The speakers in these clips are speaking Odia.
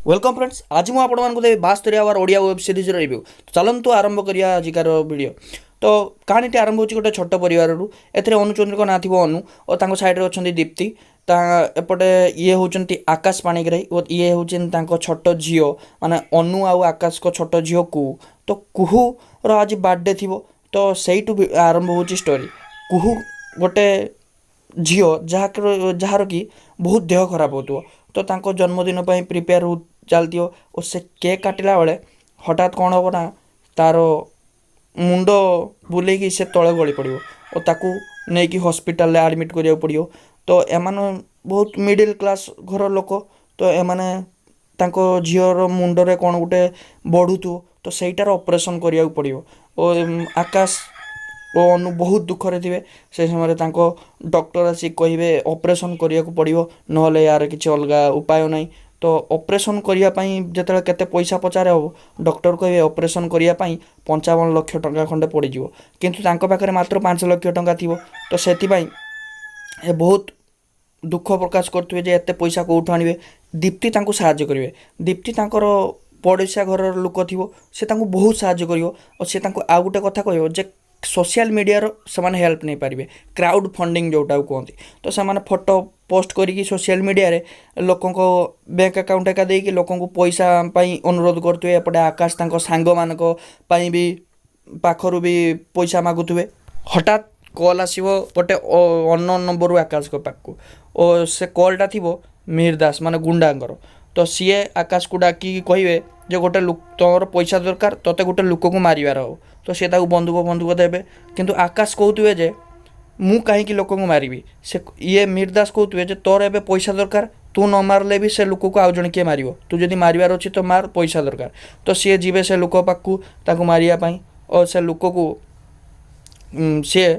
Welcome friends, ଆଜି ମୁଁ ଆପଣମାନଙ୍କୁ ଦେବି 72 ଆୱାର ଓଡ଼ିଆ ୱେବ୍ ସିରିଜ୍ର ରିଭ୍ୟୁ। ଚାଲନ୍ତୁ ଆରମ୍ଭ କରିବା ଆଜିକାର ଭିଡ଼ିଓ। ତ କାହାଣୀଟି ଆରମ୍ଭ ହେଉଛି ଗୋଟେ ଛୋଟ ପରିବାରରୁ। ଏଥିରେ ଅନୁଚନ୍ଦ୍ରଙ୍କ ନାଁ ଥିବ ଅନୁ ଓ ତାଙ୍କ ସାଇଡ଼୍ରେ ଅଛନ୍ତି ଦୀପ୍ତି। ତା ଏପଟେ ଇଏ ହେଉଛନ୍ତି ଆକାଶ ପାଣିଗ୍ରାହୀ ଓ ଇଏ ହେଉଛନ୍ତି ତାଙ୍କ ଛୋଟ ଝିଅ, ମାନେ ଅନୁ ଆଉ ଆକାଶଙ୍କ ଛୋଟ ଝିଅ କୁହୁ। ତ କୁହୁର ଆଜି ବାର୍ଥଡେ ଥିବ। ତ ସେଇଠୁ ବି ଆରମ୍ଭ ହେଉଛି ଷ୍ଟୋରି। କୁହୁ ଗୋଟେ ଝିଅ ଯାହାର କି ବହୁତ ଦେହ ଖରାପ ହେଉଥିବ। ତ ତାଙ୍କ ଜନ୍ମଦିନ ପାଇଁ ପ୍ରିପେୟାର ଚାଲିଥିବ ଓ ସେ କେକ୍ କାଟିଲା ବେଳେ ହଠାତ୍ କ'ଣ ହେବ ନା, ତା'ର ମୁଣ୍ଡ ବୁଲେଇକି ସେ ତଳେ ଗଳି ପଡ଼ିବ ଓ ତାକୁ ନେଇକି ହସ୍ପିଟାଲରେ ଆଡ଼ମିଟ୍ କରିବାକୁ ପଡ଼ିବ। ତ ଏମାନେ ବହୁତ ମିଡ଼ିଲ୍ କ୍ଲାସ୍ ଘର ଲୋକ। ତ ଏମାନେ ତାଙ୍କ ଝିଅର ମୁଣ୍ଡରେ କ'ଣ ଗୋଟେ ବଢ଼ୁଥିବ, ତ ସେଇଟାର ଅପରେସନ୍ କରିବାକୁ ପଡ଼ିବ ଓ ଆକାଶ ଓ ଅନୁ ବହୁତ ଦୁଃଖରେ ଥିବେ। ସେ ସମୟରେ ତାଙ୍କ ଡକ୍ଟର ଆସିକି କହିବେ, ଅପରେସନ୍ କରିବାକୁ ପଡ଼ିବ, ନହେଲେ ୟାର କିଛି ଅଲଗା ଉପାୟ ନାହିଁ। ତ ଅପରେସନ୍ କରିବା ପାଇଁ ଯେତେବେଳେ କେତେ ପଇସା ପଚାରା ହେବ, ଡକ୍ଟର କହିବେ ଅପରେସନ୍ କରିବା ପାଇଁ 55 ଲକ୍ଷ ଟଙ୍କା ଖଣ୍ଡେ ପଡ଼ିଯିବ। କିନ୍ତୁ ତାଙ୍କ ପାଖରେ ମାତ୍ର 5 ଲକ୍ଷ ଟଙ୍କା ଥିବ। ତ ସେଥିପାଇଁ ଏ ବହୁତ ଦୁଃଖ ପ୍ରକାଶ କରୁଥିବେ ଯେ ଏତେ ପଇସା କେଉଁଠୁ ଆଣିବେ। ଦୀପ୍ତି ତାଙ୍କୁ ସାହାଯ୍ୟ କରିବେ। ଦୀପ୍ତି ତାଙ୍କର ପଡ଼ିଶା ଘରର ଲୋକ ଥିବ। ସେ ତାଙ୍କୁ ବହୁତ ସାହାଯ୍ୟ କରିବ ଓ ସେ ତାଙ୍କୁ ଆଉ ଗୋଟେ କଥା କହିବ ଯେ ସୋସିଆଲ ମିଡ଼ିଆର ସେମାନେ ହେଲ୍ପ ନେଇପାରିବେ, କ୍ରାଉଡ଼ ଫଣ୍ଡିଙ୍ଗ ଯେଉଁଟାକୁ କୁହନ୍ତି। ତ ସେମାନେ ଫଟୋ ପୋଷ୍ଟ କରିକି ସୋସିଆଲ ମିଡ଼ିଆରେ ଲୋକଙ୍କ ବ୍ୟାଙ୍କ ଆକାଉଣ୍ଟ ଏକା ଦେଇକି ଲୋକଙ୍କୁ ପଇସା ପାଇଁ ଅନୁରୋଧ କରୁଥିବେ। ଏପଟେ ଆକାଶ ତାଙ୍କ ସାଙ୍ଗମାନଙ୍କ ପାଇଁ ବି ପାଖରୁ ବି ପଇସା ମାଗୁଥିବେ। ହଠାତ୍ କଲ୍ ଆସିବ ଗୋଟେ ଅନନୋନ୍ ନମ୍ବରରୁ ଆକାଶଙ୍କ ପାଖକୁ ଓ ସେ କଲ୍ଟା ଥିବ ମିହିର ଦାସ, ମାନେ ଗୁଣ୍ଡାଙ୍କର। ତ ସିଏ ଆକାଶକୁ ଡାକିକି କହିବେ ଯେ ଗୋଟେ ଲୋକ, ତୋର ପଇସା ଦରକାର, ତୋତେ ଗୋଟେ ଲୋକକୁ ମାରିବାର ହବ। ତ ସେ ତାକୁ ବନ୍ଧୁକ ବନ୍ଧୁକ ଦେବେ। କିନ୍ତୁ ଆକାଶ କହୁଥିବେ ଯେ ମୁଁ କାହିଁକି ଲୋକଙ୍କୁ ମାରିବି? ସେ ଇଏ ମିହିର ଦାସ କହୁଥିବେ ଯେ ତୋର ଏବେ ପଇସା ଦରକାର, ତୁ ନ ମାରିଲେ ବି ସେ ଲୋକକୁ ଆଉ ଜଣେ କିଏ ମାରିବ। ତୁ ଯଦି ମାରିବାର ଅଛି ତ ମାର, ପଇସା ଦରକାର। ତ ସିଏ ଯିବେ ସେ ଲୋକ ପାଖକୁ ତାକୁ ମାରିବା ପାଇଁ ଓ ସେ ଲୋକକୁ ସିଏ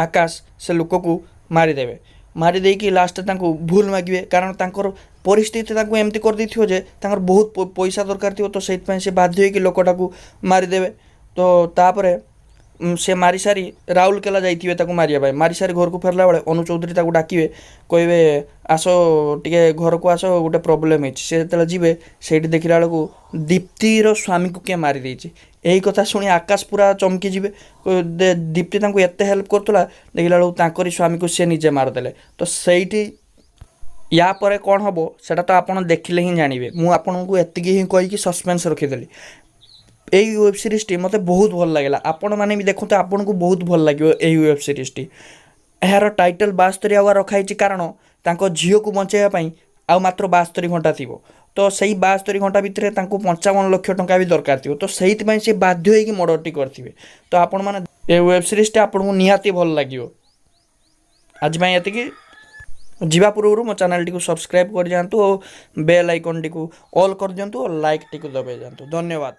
ଆକାଶ ସେ ଲୋକକୁ ମାରିଦେବେ। ମାରି ଦେଇକି ଲାଷ୍ଟରେ ତାଙ୍କୁ ଭୁଲ ମାଗିବେ, କାରଣ ତାଙ୍କର ପରିସ୍ଥିତି ତାଙ୍କୁ ଏମିତି କରିଦେଇଥିବ ଯେ ତାଙ୍କର ବହୁତ ପଇସା ଦରକାର ଥିବ। ତ ସେଇଥିପାଇଁ ସେ ବାଧ୍ୟ ହେଇକି ଲୋକଟାକୁ ମାରିଦେବେ। ତ ତାପରେ ସେ ମାରି ସାରି ରାଉରକେଲା ଯାଇଥିବେ ତାକୁ ମାରିବା ପାଇଁ। ମାରି ସାରି ଘରକୁ ଫେରିଲା ବେଳେ ଅନୁ ଚୌଧୁରୀ ତାକୁ ଡାକିବେ, କହିବେ, "ଆସ ଟିକେ ଘରକୁ ଆସ, ଗୋଟେ ପ୍ରୋବ୍ଲେମ୍ ହେଇଛି।" ସେ ଯେତେବେଳେ ଯିବେ, ସେଇଠି ଦେଖିଲା ବେଳକୁ ଦୀପ୍ତିର ସ୍ୱାମୀକୁ କିଏ ମାରିଦେଇଛି। ଏହି କଥା ଶୁଣି ଆକାଶ ପୁରା ଚମକି ଯିବେ। କହିବେ, ଦୀପ୍ତି ତାଙ୍କୁ ଏତେ ହେଲ୍ପ କରୁଥିଲା, ଦେଖିଲା ବେଳକୁ ତାଙ୍କରି ସ୍ୱାମୀକୁ ସେ ନିଜେ ମାରିଦେଲେ। ତ ସେଇଠି ୟା ପରେ କ'ଣ ହେବ, ସେଇଟା ତ ଆପଣ ଦେଖିଲେ ହିଁ ଜାଣିବେ। ମୁଁ ଆପଣଙ୍କୁ ଏତିକି ହିଁ କହିକି ସସ୍ପେନ୍ସ ରଖିଦେଲି। ଏଇ ୱେବ୍ ସିରିଜ୍ଟି ମୋତେ ବହୁତ ଭଲ ଲାଗିଲା। ଆପଣମାନେ ବି ଦେଖନ୍ତୁ, ଆପଣଙ୍କୁ ବହୁତ ଭଲ ଲାଗିବ ଏହି ୱେବ୍ ସିରିଜ୍ଟି। ଏହାର ଟାଇଟଲ୍ 72 ଆୱାର ରଖାହେଇଛି, କାରଣ ତାଙ୍କ ଝିଅକୁ ବଞ୍ଚାଇବା ପାଇଁ ଆଉ ମାତ୍ର 72 ଘଣ୍ଟା ଥିବ। ତ ସେଇ 72 ଘଣ୍ଟା ଭିତରେ ତାଙ୍କୁ 55 ଲକ୍ଷ ଟଙ୍କା ବି ଦରକାର ଥିବ। ତ ସେଇଥିପାଇଁ ସେ ବାଧ୍ୟ ହେଇକି ମର୍ଡ଼ରଟି କରିଥିବେ। ତ ଆପଣମାନେ ଏ ୱେବ୍ ସିରିଜ୍ଟା ଆପଣଙ୍କୁ ନିହାତି ଭଲ ଲାଗିବ। ଆଜି ପାଇଁ ଏତିକି। ଯିବା ପୂର୍ବରୁ ମୋ ଚ୍ୟାନେଲଟିକୁ ସବସ୍କ୍ରାଇବ୍ କରିଯାଆନ୍ତୁ ଓ ବେଲ୍ ଆଇକନ୍ଟିକୁ ଅଲ୍ କରିଦିଅନ୍ତୁ ଓ ଲାଇକ୍ଟିକୁ ଦବାଇ ଯାଆନ୍ତୁ। ଧନ୍ୟବାଦ।